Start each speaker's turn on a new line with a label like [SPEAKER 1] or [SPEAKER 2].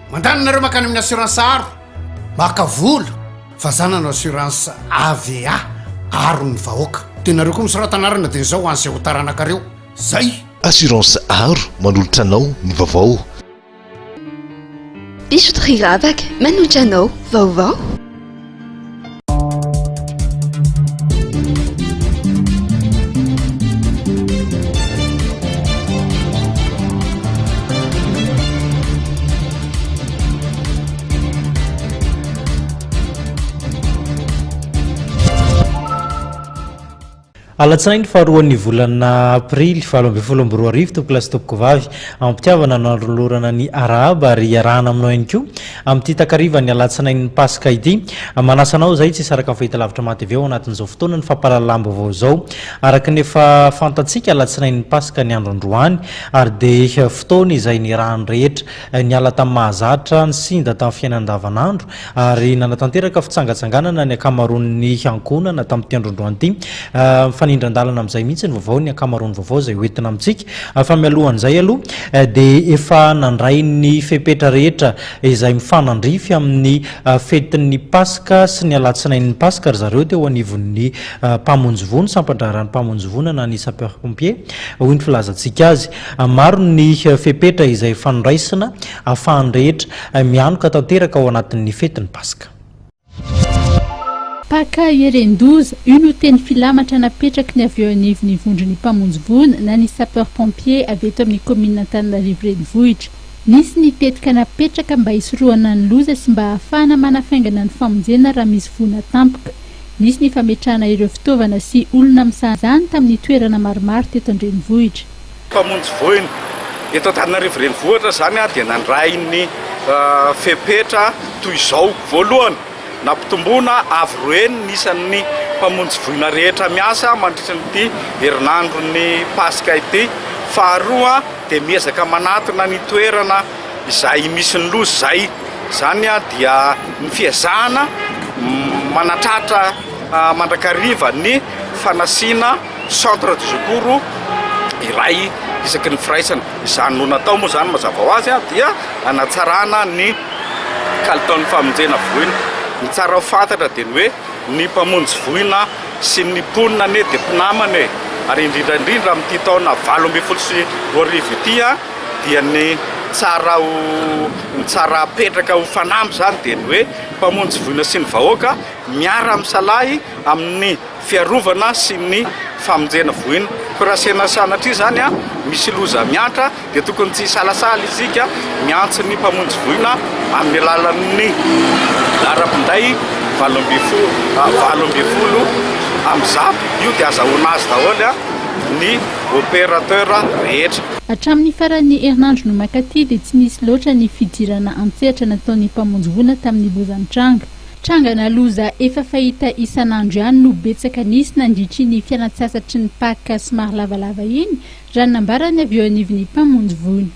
[SPEAKER 1] Mandany nareo makany amin'ny assurance aro maka vola fa za nanao assurance AVA aro ny vahoaka de nareo koa misorata anarana de zao ho an'izay ho taranakareo zay.
[SPEAKER 2] Assurance aro manolotra anao ny vaovao.
[SPEAKER 3] Bijouterie Ravaka manolotra anao vaovao.
[SPEAKER 4] Alatsinainy faharoan'ny volana aprily 2018, tompokolahy sy tompokovavy, am-pitiavana no anolorana ny arahaba ary iarahana aminao ihany koa amin'ity takarivan'ny alatsinain'ny Paska ity. Manasa anao izay tsy hisaraka amin'ny fahitalavitra MATV ao anatin'izao fotoana ny fampahalalam-baovao izao. Araka ny efa fantatsika, alatsinain'ny Paska ny andro androany ary dia fotoana izay niarahan'ny rehetra niala tamin'ny mahazatra, nisinda tamin'ny fiainana andavanandro ary nanatanteraka fitsangatsanganana ny ankamaroan'ny ankohonana tamin'ity andro androany ity. Mifanindran-dalana amin'izay mihitsy ny vaovao, ny ankamaroan'ny vaovao izay hoentina amintsika. Fa mialohan'izay aloha dia efa nandray ny fepetra rehetra izay mifanandrify amin'ny fetin'ny Paska sy ny alatsinain'ny Paska ry zareo teo anivon'ny mpamonjy vono, sampan-draharahan'ny mpamonjy vono na ny sapeur pompier hoy ny filazantsika azy. Maro ny fepetra izay efa noraisina ahafahan'ny rehetra mianoka tanteraka ao anatin'ny fetin'ny Paska.
[SPEAKER 5] Paka Ierendoza, io no teny filamatra napetraky ny avy eo anivon'ny vondron'ny mpamonjy voina na ny sapeur pompier avy eto amin'ny kaominina Antananarivo Renivohitra. Nisy ny tetika napetraka mba hisorohana ny loza sy mba hahafahana manafaingana ny famonjena raha misy voina tampoka. Nisy ny fametrahana ireo fitaovana sy olona misahana izany tamin'ny toerana maromaro teto an-drenivohitra.
[SPEAKER 6] Mpamonjy voina eto Antananarivo Renivohitra izany dia nandray ny fepetra toy izao, voalohany, nampitomboana avo roa heny ny isan'ny mpamonjy voina rehetra miasa mandritra ity herinandron'ny Paska ity, faharoa dia miezaka manatona ny toerana izay misy ny loza izay, izany dia ny fiezahana manatratra mandrakariva ny fanasiana Centre de secours iray isaky ny firaisana. Izany no natao moa izany mazava ho azy dia hanatsarana ny kalitaon'ny famonjena voina. Ny tsara ho fantatra dia ny hoe ny mpamonjy voina sy ny mponina anie dia mpinamana e! Ary indrindra indrindra amin'ity taona 2018 ity dia ny tsara ho ny tsara apetraka ho fanamby izany dia ny hoe mpamonjy voina sy ny vahoaka miara-misalahy amin'ny fiarovana sy ny famonjena voina. Koa raha sena sanatria izany misy loza mihatra dia tokony tsy hisalasala isika miantso ny mpamonjy voina amin'ny alalan'ny laharam-pinday 118. Io dia azahoana azy daholo ny opérateur rehetra.
[SPEAKER 5] Hatramin'ny faran'ny herinandro nomankaty dia tsy nisy loatra ny fidirana an-tsehatra nataon'ny mpamonjy voina tamin'ny loza nitranga. Trangana loza efa fahita isan'andro ihany no betsaka nisy nandritra iny fialantsasatry ny Paka somary lavalava iny, raha ny nambaran'ny avy eo anivon'ny mpamonjy voina.